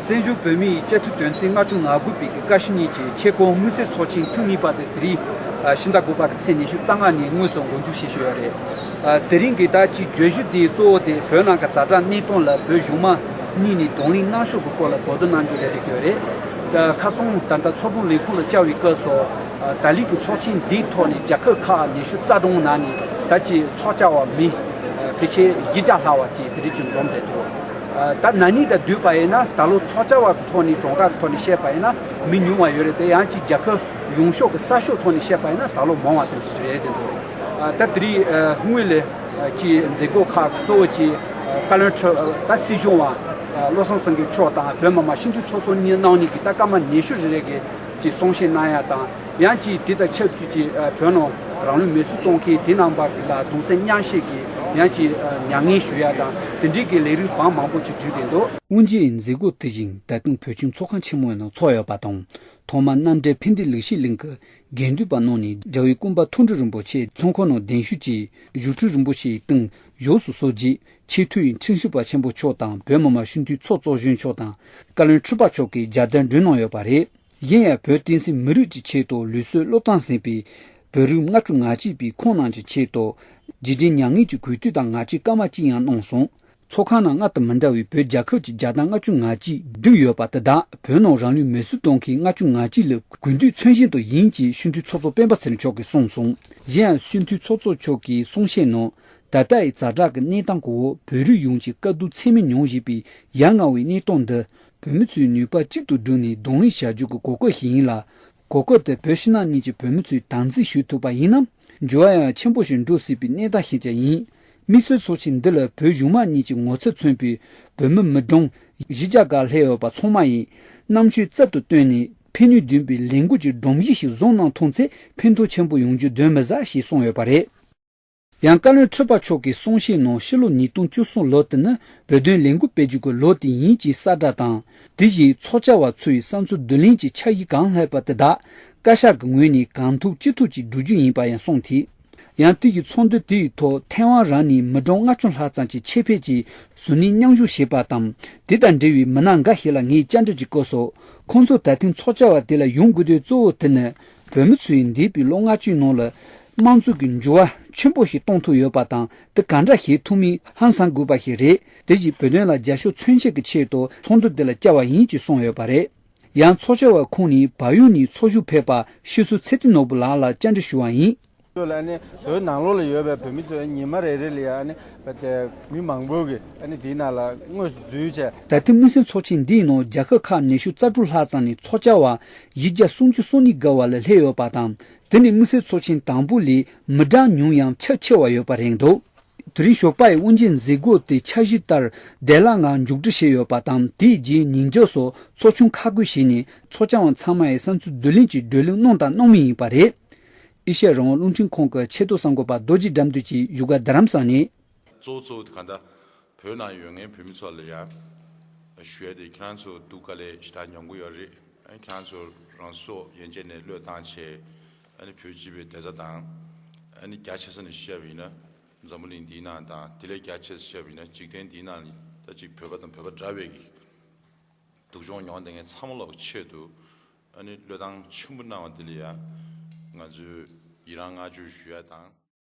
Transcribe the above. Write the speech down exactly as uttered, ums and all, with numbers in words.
བཙན་བྱོལ་བོད་མིའི་བཅའ་ཁྲིམས་དོན་ཚན་ལྔ་བཅུ་ང་དགུ་པའི་གི་ཀ་ཤི་གཉིས་ཀྱི་ཆེད་བསྐོང་མི་སེར་ཚོགས་ཆེན་ཐེངས་གཉིས་པ་དེ་དེ་རིང་ཕྱི་ཟླ་དགུ་པ་གི་ཚེས་ཉི་ཤུ་རྩ་ལྔ་ཉིན་དངོས་སུ་འགོ་འཛུགས་བྱེད་བཞིན་ཡོད་རེད། དེ་རིང་གི་ད་ཅིག་བརྗོད་གཞི་དེའི་གཙོ་བོ་དེ་བོད་ནང་གི་ཛ་དྲག་གནས་སྟངས་ལ་བོད་གཞུང་མང་གཉིས་ནས་གདོང་ལེན་གནང་ཕྱོགས་ཀྱི་སྐོར་ལ་གོ་བསྡུར་གནང་རྒྱུ་རེད་ཞུས་ཡོད་རེད། ཁ་སང་ད་ལྟ་ཚོགས་དྲུང་ལས་ཁུངས་ལ་བཅར་བའི་སྐབས་སུ། ད་ལན་གྱི་ཚོགས་ཆེན་འདིའི་ཐོག་ནས་རྒྱལ་ཁབ་ཁག་ཉི་ཤུ་རྩ་གྲངས་ནང་ནས་ད་ཅིག་ཚོགས་བཅར་བ་མི་ཕལ་ཆེར་བཞི་བརྒྱ་ལྷག་བ་ཅིག་དེ་རིང་ཅིག་འཛོམས་བསྡད་འདུག་ད་ན་ནིང་དང་བསྡུར་བ་ཡིན་ན་ད་ལོ་ཚོགས་བཅར་བ་གི་ཐོག་ནས་གྲངས་ཀ་གི་ཐོག་ནས་བཤད་པ་ཡིན་ན་མི་ཉུང་བ་ཡོད་རེད་དེ། ཡང་ཅིག་རྒྱལ་ཁབ་ཡོངས་ཤོག་གི་གསར་ཤོག་ཐོག་ནས་བཤད་པ་ཡིན་ན་ད་ལོ་མང་བ་དེ་རེད་དེ་འདུག་ད་དེ་རིང་དངོས་ལས་ཀྱི་མཛད་སྒོ་ཁག་གཙོ་བོ་ཅིག་བཀའ་བློན་ཁྲི་ད་སྲིད་གཞུང་བ་བློ་བཟང་སེང་གེ་མཆོག་དང་བོད་མི་མང་སྤྱི་འཐུས་ཚོགས་གཙོ་གཉིས་གནང་ནས་ཀྱི་ད་སྐར་མ་ཉི་ཤུ་རེ་རེ་གི་ཅིག་གསུང་བཤད་གནང་ཡ་དང་། ཡང་ཅིག་དེ་དང་ཆབས་ཅིག་ཅིག་བོད་ནང་རང་ལུས་མེར་སྲེག་གཏོང་མཁན་དེ་རྣམ་པ་ལ་གདུང་སེམས་མཉམ་བསྐྱེད་ཀྱི་ཡང་ཅིག་མྱ་ངན་ཞུ་ཡ་དང་དེ་འདྲའི་གི་ལས་རིམ་བང་མང་པོ་ཅིག་བསྒྲིགས་བསྡད་འདུག་དབུ་འབྱེད་མཛད་སྒོ་དེ་བཞིན་ད་དུང་བོད་ཁྱིམ་ཚོགས་ཁང་ཆེན་མོའི་ནང་ཚོགས་ཡོད་པ་དང་། ཐོག་མར་རྣམ་འབྲེལ་ཕན་བདེ་ལེགས་བཤད་གླིང་གི་དགེ་འདུན་པ་རྣམས་ནས་རྒྱལ་བའི་སྐུ་འབག་མཐོང་གྲོལ་རིན་པོ་ཆེ་ཚོགས་ཁང་ནང་གདན་ཞུ་གྱིས་བཞུགས་ཁྲི་རིན་པོ་ཆེའི་སྟེང་བཞུགས་སུ་གསོལ་རྗེས། ཆེས་མཐོའི་ཁྲིམས་ཞིབ་པ་ཆེན་པོ་མཆོག་དང་བོད་མི་མང་སྤྱི་འཐུས་ཚོགས་གཙོ་གཞོན་མཆོག་དང་བཀའ་བློན་ཁྲི་པ་མཆོག་གིས་མཇལ་དར་སྒྲོན་གནང་ཡོད་པ་རེད། གཞན་ཡང་བོད་བསྟན་སྲིད་མི་རིགས་ཀྱི་ཆེད་དུ་ལུས་སྲོག་བློས་བཏང་ཟིན་པའི་བོད་རིགས་ལྔ་བཅུ་ང་གཅིག་པའི་ཁོངས་རྣམས་ཀྱི་ཆེད་དུ་རྗེས་དྲན་མྱ་ངན་གྱི་གུས་བཏུད་དང་ངག་བཅད་སྐར་མ་གཅིག་ཡང་གནང་སོང་། ཚོགས་ཁང་ནང་སྔར་དང་མི་འདྲ་བའི་བོད་རྒྱལ་ཁབ་ཀྱི་རྒྱལ་དར་ལྔ་བཅུ་ང་གཅིག་བསྒྲིགས་ཡོད་པ་དེ་དག་བོད་ནང་རང་ལུས་མེར་སྲེག་གཏོང་མཁན་ལྔ་བཅུ་ང་གཅིག་ལ་གུས་འདུད་མཚོན་བྱེད་དུ་ཡིན་ཅེས་སྤྱི་འཐུས་ཚོགས་གཙོ་སྤེན་པ་ཚེ་རིང་མཆོག་གིས་གསུངས་སོང་། གཞན་ཡང་སྤྱི་འཐུས་ཚོགས་གཙོ་མཆོག་གིས་གསུང་བཤད་ནང་། ད་ལྟ་ཡི་ཛ་དྲག་གི་གནས་སྟངས་ཀྱི་འོག་བོད་རིགས་ཡོངས་ཀྱི་དཀའ་སྡུག་ཚད་མེད་མྱོང་བཞིན་པའི་ཡ་ང་བའི་གནས་སྟངས་འདི་བོད་མི་ཚོས་ནུས་པ་གཅིག་ཏུ་བསྒྲིལ་ནས་གདོང་ལེན་བྱ་རྒྱུ་གི་གོ་སྐབས་ཤིག་ཡིན་ལ། གོ་སྐབས་དེ་བོད་ཕྱི་ནང་གཉིས་ཀྱི་བོད་མི་ཚོས་དམ་འཛིན་ཞུ་ཐུབ་པ་ཡིན་ན། འགྱུར་བ་ཡང་ཆེན་པོ་ཞིག་འགྲོ་སྲིད་པའི་གནས་སྟངས་ཤིག་ཀྱང་ཡིན། མི་སེར་ཚོགས་ཆེན་འདི་ལ་བོད་གཞུང་མང་གཉིས་ཀྱི་ངོ་ཚབ་མཚོན་པའི་བོད་མི་མི་གྲངས་བཞི་བརྒྱ་ལྷག་ཡོད་པ་ཚང་མ་ཡིས་རྣམ་དཔྱོད་རྩལ་དུ་བཏོན་ནས་ཕན་ནུས་ལྡན་པའི་ལས་འགུལ་གྱི་སྒྲོམ་གཞི་ཞིག་བཟུང་གནང་ཐུབ་ཚེ་ཕན་ཐོགས་ཆེན་པོ་ཡོང་རྒྱུ་གདོན་མི་ཟ་ཞེས་གསུངས་ཡོད་པ་རེད། ཡང་བཀའ་བློན་ཁྲི་པ་མཆོག་གིས་གསུང་བཤད་ནང་ཕྱི་ལོ་ཉིས་སྟོང་བཅུ་གསུམ་ལོ་དེ་ནི་བོད་དོན་ལས་འགུལ་སྤེལ་རྒྱུ་གི་ལོ་དེ་ཡིན་ཅེས་གསལ་བསྒྲགས་དང་། དེ་བཞིན་ཚོགས་བཅར་བ་ཚོས་བསམ་ཚུལ་བསྡུ་ལེན་གྱི་འཆར་གཞི་གང་ལྷག་པ་དེ་དག་བཀའ་ཤག་གི་ངོས་ནས་གང་ཐུབ་ཅི་ཐུབ་ཀྱིས་བསྒྲུབ་རྒྱུ་ཡིན་པ་ཡང་གསུངས་ཏེ། ཡང་དེ་ཡི་ཚོགས་འདུ་དེའི་ཐོག་ཐེ་ཝན་རང་ནས་མི་གྲངས་ལྔ་བཅུ་ལྷག་ཙམ་གྱིས་ཆེད་ཕེབས་ཀྱིས་གཟུགས་བརྙན་མཉམ་ཞུགས་བྱས་པ་དང་། དེ་དང་འབྲེལ་བའི་མི་སྣ་འགའ་ཞིག་ལ་ངས་བཅར་འདྲི་གྱི་སྐབས་སུ། ཁོང་ཚོས་ད་ཐེངས་ཚོགས་བཅར་བ་དེ་ལ་ཡོང་དགོས་དོན་གཙོ་བོ་དེ་ནི། བོད་མི་ཚོས་འདས་པའི་ལོ་ལྔ་བཅུའི་ནང་ལ་དམངས་གཙོ་གི་འགྱུར་བ་ཆེན་པོ་ཞིག་གཏོང་ཐུབ་ཡོད་པ་དང་། དེ་གང་འདྲ་བྱེད་ཐུབ་མིན་ཧང་སང་དགོས་པ་ཞིག་རེད། དེ་བཞིན་བོད་དོན་ལ་རྒྱབ་སྐྱོར་མཚོན་ཆེད་ཀྱི་ཆེད་དུ་ཚོགས་འདུ་འདི་ལ་བཅར་བ་ཡིན་ཅེས་གསུངས་ཡོད་པ་རེད། ཡང་ཚོགས་བཅར་བ་ཁོང་ནས་བལ་ཡུལ་ནས་ཚོགས་ཞུགས་ཕེབས་པ་ཕྱི་སོ་ཚེ་བརྟན་ནོར་བུ་ལགས་ལ་བཅར་འདྲི་ཞུ་བ་ཡིན། ལ་ནི་བོད་ནང་ལོགས་ལ་ཡོད་པའི་བོད་མི་ཚོས་ཉི་མ་རེ་རེ་ལ་ཡང་ནི་བལ་ཏེ་མི་མང་པོ་གིས་ཨ་ནི་དེའི་ནང་ལ་དངོས་སུ་འཛུལ་བྱས། ད་ཐེངས་མི་སེར་ཚོགས་ཆེན་འདིའི་ནང་རྒྱལ་ཁབ་ཁག་ཉི་ཤུ་རྩ་དྲུག་ལྷག་ཙམ་ནས་ཚོགས་བཅར་བ་བཞི་བརྒྱ་སུམ་ཅུ་སོ་གཉིས་བརྒལ་བ་ལ་སླེབས་ཡོད་པ་དང་། དེ་ནི་མི་སེར་ཚོགས་ཆེན་དང་པོ་ལས་མི་གྲངས་ཉུང་ཡང་ཁྱབ་ཆེ་བ་ཡོད་པ་རེད་འདུག་དེ་རིང་ཞོགས་པ་ཡི་དབུ་འབྱེད་མཛད་སྒོ་དེ་འཆར་གཞི་ལྟར་བདེ་བླག་ངང་མཇུག་སྒྲིལ་བྱས་ཡོད་པ་དང་། དེའི་རྗེས་ཉིན་རྒྱབ་སོགས་ཚོགས་ཆུང་ཁག་བགོས་བྱས་ནས་ཚོགས་བཅར་བ་ཚང་མ་ཡི་བསམ་ཚུལ་བསྡུ་ལེན་གྱི་བགྲོ་གླེང་གནང་དང་གནང་མུས་ཡིན་པ་རེད། ཨེ་ཤ་ཡ་རང་དབང་རླུང་འཕྲིན་ཁང་གི་ཆེད་དུ་གསར་འགོད་པ་རྡོ་རྗེ་དགྲ་འདུལ་གྱིས་བཞུགས་སྒར་རྡ་རམ་ས་ནས། གཙོ་བོ་གཙོ་བོ་དེ་གང་ལྟར་བོད་ནང་ཡོད་མཁན་བོད་མི་ཚོ་ལ་ཡང་ཞུ་ཡ་དེ། ཁྱེད་རང་ཚོ་སྡུག་དཀའ་ལས་ཞེ་དྲག་མྱོང་གི་ཡོད་རེད། ཨ་ནི་ཁྱེད་རང་ཚོ་རང་སྲོག་ཡན་ཆད་ནས་བློས་བཏང་བྱས། ཨ་ནི་བོད་སྤྱི་པའི་བདེ་རྩ་དང་། ཨ་ནི་རྒྱ་ཆེ་ས་ནས་བཤད་པ་ཡིན་ན་འཛམ་བུ་གླིང་འདིའི་ནང་དང་། དེ་ལས་རྒྱ་ཆེ་ས་བཤད་པ་ཡིན་ན་འཇིག་རྟེན་འདིའི་ནང་ལ་ད་ཅིག་བོད་པ་དང་བོད་པ་འདྲ་བའི་གི་སྡུག་སྦྱོང་མྱོང་བསྡད་མཁན་ཚང་མ་ལོག་ཆེད་དུ། ཨ་ནི་བློས་བཏང་ཆེན་པོ་གནང་བ་དེ་ལ་ཡང་ང་ཚོས་ཡི་རང་བསྔགས་བརྗོད་ཞུ་ཡ་དང་།